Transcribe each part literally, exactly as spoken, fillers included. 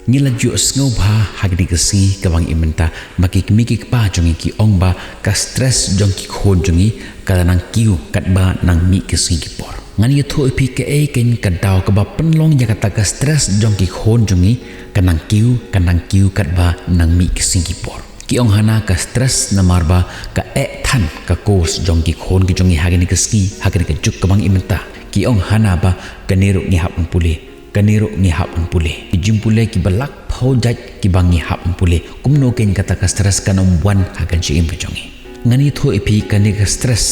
Ngi la ju ïohsngew bha ha kane ka sngi kaba ngi im mynta, ba ki kmie ki kpa jong ngi ki ong ba ka stress jong ki khun jong ngi ka la nang kiew katba nang mih ki sngi ki por. Ngan ïathuh ïa phi kaei keiñ ka daw kaba pynlong ïa kata ka stress jong ki khun jong ngi ka nang kiew, ka nang kiew katba nang mih ki sngi ki por. Ki ong hana ka stress namar ba ka eh than ka course jong ki khun ki jong ngi ha kane ka sngi, ha kane ka juk kaba ngi im mynta. Ki ong hana ba kane ruh ngi hap ban pule, kane ruh ngi hap ban pule. Ki jingpule kiba lak phew jait kiba ngi hap ban pule. Kumno keiñ kata ka stress kan ym wan ha ka jingim ka jong ngi? Ngan ïathuh ïa phi, kane ka stress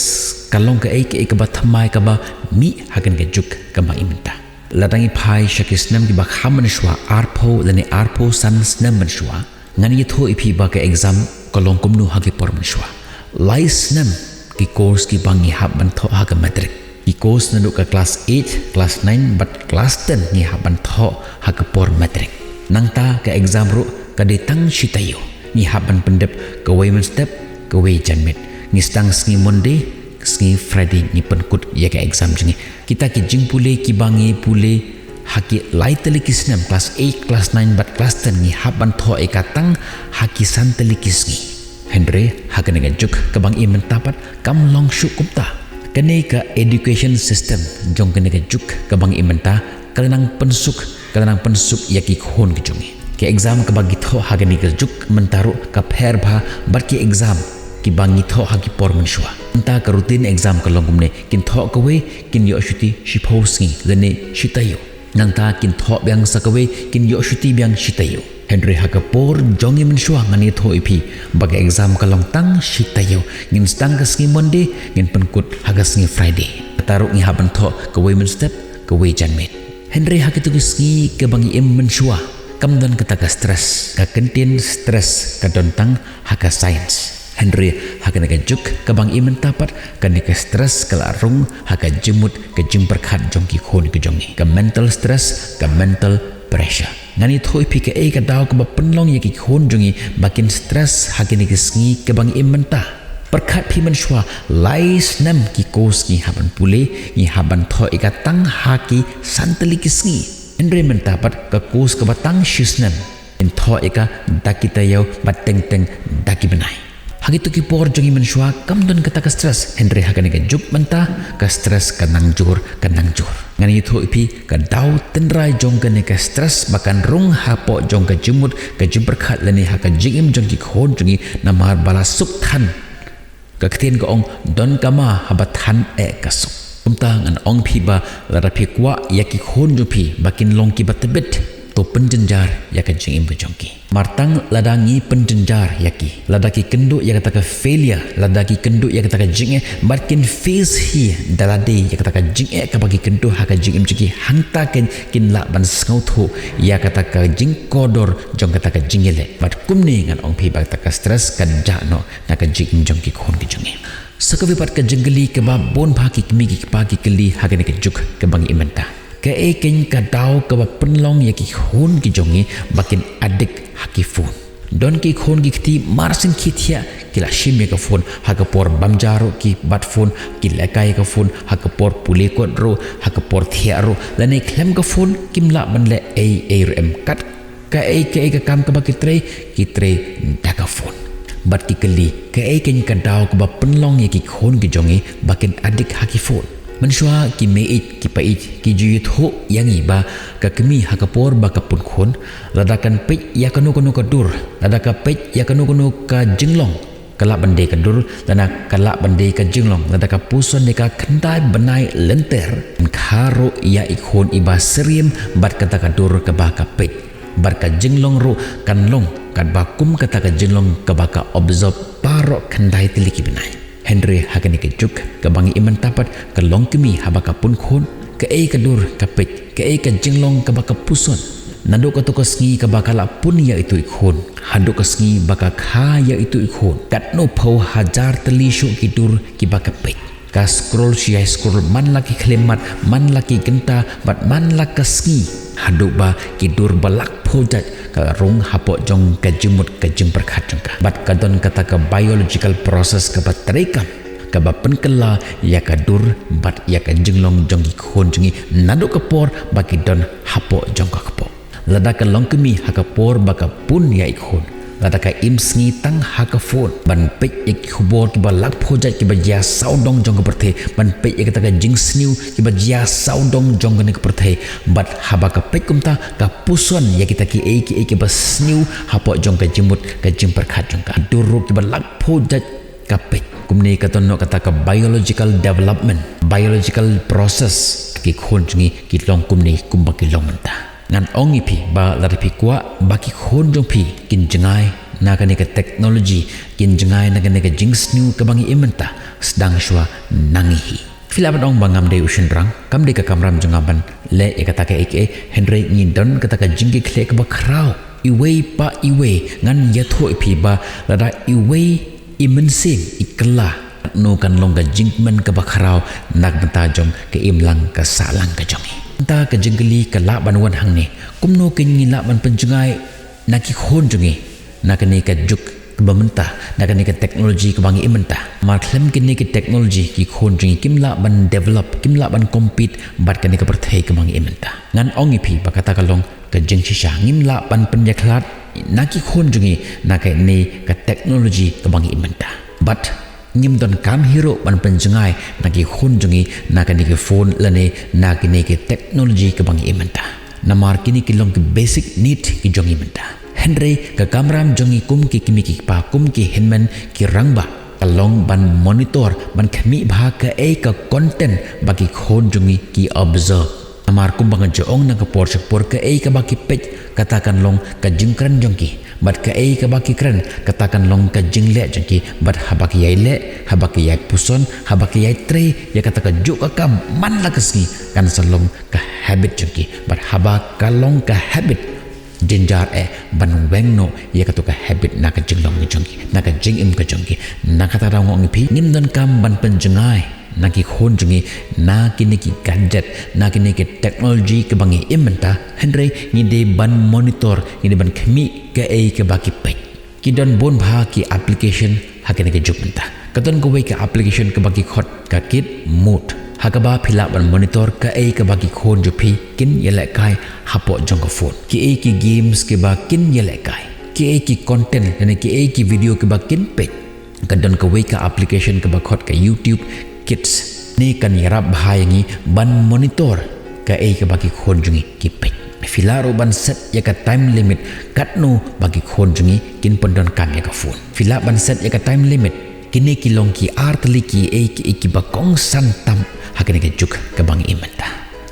ka long kaei kaei kaba thymmai kaba mih ha kane ka juk kaba ngi im mynta. Lada ngi phai sha ki snem kiba kham mynshuwa, arphew lane arphew san snem mynshuwa, ngan ïathuh ïa phi ba ka exam ka long kumno ha ki por mynshuwa. Lai snem ki course kiba ngi hap ban thoh ha ka matric. Ki course naduh ka klas eight, klas nine bad klas ten ngi hap ban thoh ha ka por matric. Nangta ka exam ruh ka dei tang shi taïew. Ngi hap ban pyndep kawei mynstep, kawei janmiet. Ngi sdang sngi Monday, sngi Friday ngi pynkut ïa ka exam jong ngi. Kita ki jingpule kiba ngi pule ha ki lai tylli ki snem, klas eight, klas nine bad klas ten, ngi hap ban thoh ïa ka tang ha ki san tylli ki sngi. Hynrei ha kane ka juk kaba ngi im mynta pat kam long shuh kumta. Kane ka education system jong kane ka juk kaba ngi im mynta ka la nang pynsuk, ka la nang pynsuk ïa ki khun ki jong ngi. Ki exam kaba ngi thoh ha kane ka juk mynta ruh ka pher bha bad ki exam kiba ngi thoh ha ki por mynshuwa. Mynta ka routine exam ka long kumne, kin thoh kawei, kin ïoh shuti shiphew sngi lane shi taïew. Nangta kin thoh biang sa kawei, kin ïoh shuti biang shi taïew. Hynrei ha ka por jong ngi mynshuwa, ngan ïathuh ïa phi ba ka exam ka long tang shi taïew. Ngin sdang ka sngi Monday, ngin pynkut ha ka sngi Friday. Kata ruh ngi hap ban thoh kawei mynstep, kawei janmiet. Hynrei ha kito ki sngi kaba ngi im mynshuwa, kam don kata ka stress, ka kyntien stress ka don tang ha ka science. Hynrei ha kane ka juk kaba ngi im mynta pat, kane ka stress ka la rung ha ka jingmut, ka jingpyrkhat jong ki khun ki jong ngi, ka mental stress, ka mental pressure. Ngan ïathuh ïa phi kaei ka daw kaba pynlong ïa ki khun jong ngi ba kin stress ha kine ki sngi kaba ngi im mynta. Pyrkhat phi mynshuwa, lai snem ki course ngi hap ban pule, ngi hap ban thoh ïa ka tang ha ki san tylli ki sngi. Hynrei mynta pat ka course kaba tang shi snem, ngin thoh ïa ka da ki taïew bad teng teng da ki bnai. Ha kito ki por jong ngi mynshuwa kam don kata ka stress, hynrei ha kane ka juk mynta ka stress ka nang jur, ka nang jur. Ngan ïathuh ïa phi ka daw tynrai jong kane ka stress ba kan rung hapoh jong ka jingmut, ka jingpyrkhat lane ha ka jingim jong ki khun jong ngi, namar ba la suk than. Ka ktien ka ong, don ka ma haba than eh ka suk. Kumta ngan ong phi ba lada phi kwah ïa ki khun jong phi ba kin long kiba tbit, to pynjynjar ïa ka jingim ka jong ki. Mar tang lada ngi pynjynjar ïa ki, lada ki kynduh ïa kata ka failure, lada ki kynduh ïa kata ka jingeh, bad kin face hi da lade ïa kata ka jingeh kaba ki kynduh ha ka jingim jong ki, hangta kin, kin lah ban sngewthuh ïa kata ka jingkordor jong kata ka jingïaleh. Bad kumne ngan ong phi ba kata ka stress kan jah noh na ka jingim jong ki khun ki jong ngi. Sa kawei pat ka jingkylli kaba bun bha ki kmie ki kpa ki kylli ha kane ka juk kaba ngi im mynta. Kaei keiñ ka daw kaba pynlong ïa ki khun ki jong ngi ba kin addict ha ki phone? Don ki khun ki kti mar shen ki thiah ki la shim ïa ka phone, ha ka por bam ja ruh ki bat phone, ki lehkai ïa ka phone, ha ka por pule kot ruh, ha ka por thiah ruh, lane khlem ka phone kim lah ban leh ei ei ruh em. Kat kaei kaei ka kam kaba ki trei, ki trei da ka phone. Bad ki kylli, kaei keiñ ka daw kaba pynlong ïa ki khun ki jong ngi ba kin addict ha ki phone? Mynshuwa ki mei ïeit ki pa ïeit ki ju ïathuh ïa ngi ba ka kmie ha ka por ba ka pun khun, lada kan peit ïa kano kano ka dur, lada ka peit ïa kano kano ka jinglong, ka lah ban dei ka dur lane ka lah ban dei ka jinglong, lada ka puson ïa ka khyndai bnai lynter, kan kha ruh ïa i khun iba syriem bad kata ka dur kaba ka peit. Bad ka jinglong ruh kan long katba kum kata ka jinglong kaba ka absorb baroh khyndai tylli ki bnai. Hynrei ha kane ka juk kaba ngi im mynta pat, ka longkmie haba ka pun khun, kaei ka dur ka peit, kaei ka jinglong kaba ka puson? Naduh kato ka sngi kaba ka la pun ïa itu i khun haduh ka sngi ba ka kha ïa itu i khun, katno phew hajar tylli shuh ki dur kiba ka peit. Ka scroll shi ai scroll, man la ki khyllipmat, man la ki kynta bad man la ka sngi, haduh ba ki dur ba lak phew jait ka la rung hapoh jong ka jingmut ka jingpyrkhat jong ka. Bad ka don kata ka biological process kaba treikam, kaba pynkylla ïa ka dur bad ïa ka jinglong jong ki khun jong ngi naduh ka por ba ki don hapoh jong ka kpoh. Lada ka longkmie ha ka por ba ka pun ïa i khun, lada ka im sngi tang ha ka phone ban peit ïa ki khubor kiba lakphew jait kiba jia sawdong jong ka pyrthei, ban peit ïa kita ka jingsniew kiba jia sawdong jong kane ka pyrthei, bad haba ka peit kumta ka puson ïa kita kiei kiei kiba sniew hapoh jong ka jingmut ka jingpyrkhat jong ka. Dur ruh kiba lakphew jait ka peit. Kumne ka don noh kata ka biological development, biological process, ki khun jong ngi ki long kumne kumba ki long mynta. Ngan ong ïa phi ba lada phi kwah ba ki khun jong phi kin jngai na kane ka technology, kin jngai na kane ka jingsniew kaba ngi im mynta, sdang shuwa na ngi hi. Phi lah ban ong ba ngam dei u shynrang, kam dei ka kamram jong nga ban leh ïa kata kaei kaei, hynrei ngi don kata ka jingkitkhlieh kaba khraw. Iwei pa iwei, ngan ïathuh ïa phi ba lada iwei i mynsiem i kylla, no kan long ka jingkmen kaba khraw na ka bynta jong ka imlang ka sahlang ka jong i. Mynta ka jingkylli ka lah ban wan hangne, kumno kin ngi lah ban pynjngai na ki khun jong ngi na kane ka juk kaba mynta, na kane ka technology kaba ngi im mynta? Namar khlem kane ka technology ki khun jong ngi kim lah ban develop, kim lah ban compete bad kane ka pyrthei kaba ngi im mynta. Ngan ong ïa phi ba kata ka long ka jingshisha. Ngim lah ban pynïakhlad na ki khun jong ngi na kane ka technology kaba ngi im mynta. Bad ngim donkam hi ruh ban pynjngai na ki khun jong ngi na kane ka phone lane na kane ka technology kaba ngi im mynta. Namar kine ki long ki basic need ki jong ngi mynta. Hynrei ka kamram jong ngi kum ki kmie ki kpa, kum ki hynmen ki rangbah, ka long ban monitor, ban khmih bha kaei ka content ba ki khun jong ngi ki observe. Namar kumba nga ju ong na ka por sha ka por, kaei kaba ki peit kata kan long ka jingkren jong ki. Bad kaei kaba ki kren kata kan long ka jingleh jong ki. Bad haba ki ïai leh, haba ki ïai puson, haba ki ïai trei ïa kata kajuh ka kam man la ka sngi, kan sa long ka habit jong ki. Bad haba ka long ka habit, jynjar eh ban weng noh ïa kato ka habit na ka jinglong ka jong ki, na ka jingim ka jong ki. Na kata daw nga ong ïa phi, ngim donkam ban pynjngai na ki khun jong ngi na kine ki gadget, na kine ki technology kaba ngi im mynta, hynrei ngi dei ban monitor, ngi dei ban khmih kaei kaba ki peit. Ki don bun bha ki application ha kane ka juk mynta. Ka don kawei ka application kaba ki khot ka Kid Mode, ha kaba phi lah ban monitor kaei kaba ki khun jong phi kin ïalehkai hapoh jong ka phone, kiei ki games kiba kin ïalehkai, kiei ki content lane kiei ki video kiba kin peit. Ka don kawei ka application kaba khot ka YouTube Kids. Ne kan ïarap bha ïa ngi ban monitor kaei kaba ki khun jong ngi ki peit. Phi lah ruh ban set ïa ka time limit katno ba ki khun jong ngi kin pyndonkam ïa ka phone. Phi lah ban set ïa ka time limit. Kine ki long ki ar tylli kiei kiei kiba kongsan tam ha kane ka juk kaba ngi im mynta.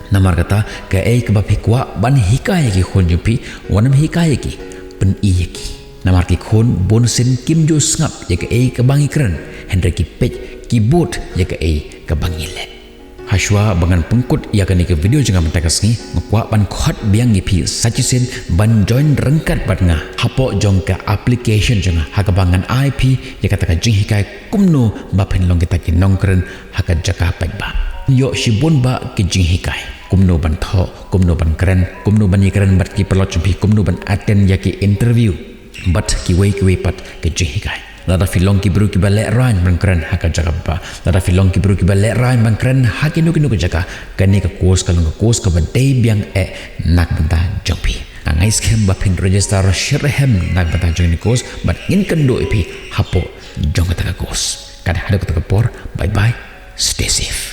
Namar kata, kaei kaba phi kwah ban hikai ïa ki khun jong phi, wat nym hikai ïa ki, pyni ïa ki. Namar ki khun bunsien kim ju sngap ïa kaei kaba ngi kren, hynrei ki peit, ki bud ïa kaei kaba ngi leh. Hashwa ba ngan pynkut ïa kane ka video jong nga mynta ka sngi, nga kwah ban khot biang ïa phi sa shisien ban join ryngkat bad nga hapoh jong ka application jong nga, ha kaba ngan ai phi ïa kata ka jinghikai kumno ba phin long kita ki nongkren ha ka jaka paidbah. Ïoh shibun bah ki jinghikai, kumno ban thoh, kumno ban kren, kumno ban ïakren bad ki paralok jong phi, kumno ban attend ïa ki interview, bad kiwei kiwei pat ki jinghikai. Lada phi long ki briew kiba lehraiñ ban kren ha ka jaka paidbah, lada phi long ki briew kiba lehraiñ ban kren ha kino kino ki jaka, kane ka course ka long ka course kaba dei biang eh na ka bynta jong phi. Nga ngeit skhem ba phin register shitrhem na ka bynta jong kane ka course, bad ngin kynduh ïa phi hapoh jong kata ka course. Ka dei haduh kata ka por, bye bye, stay safe.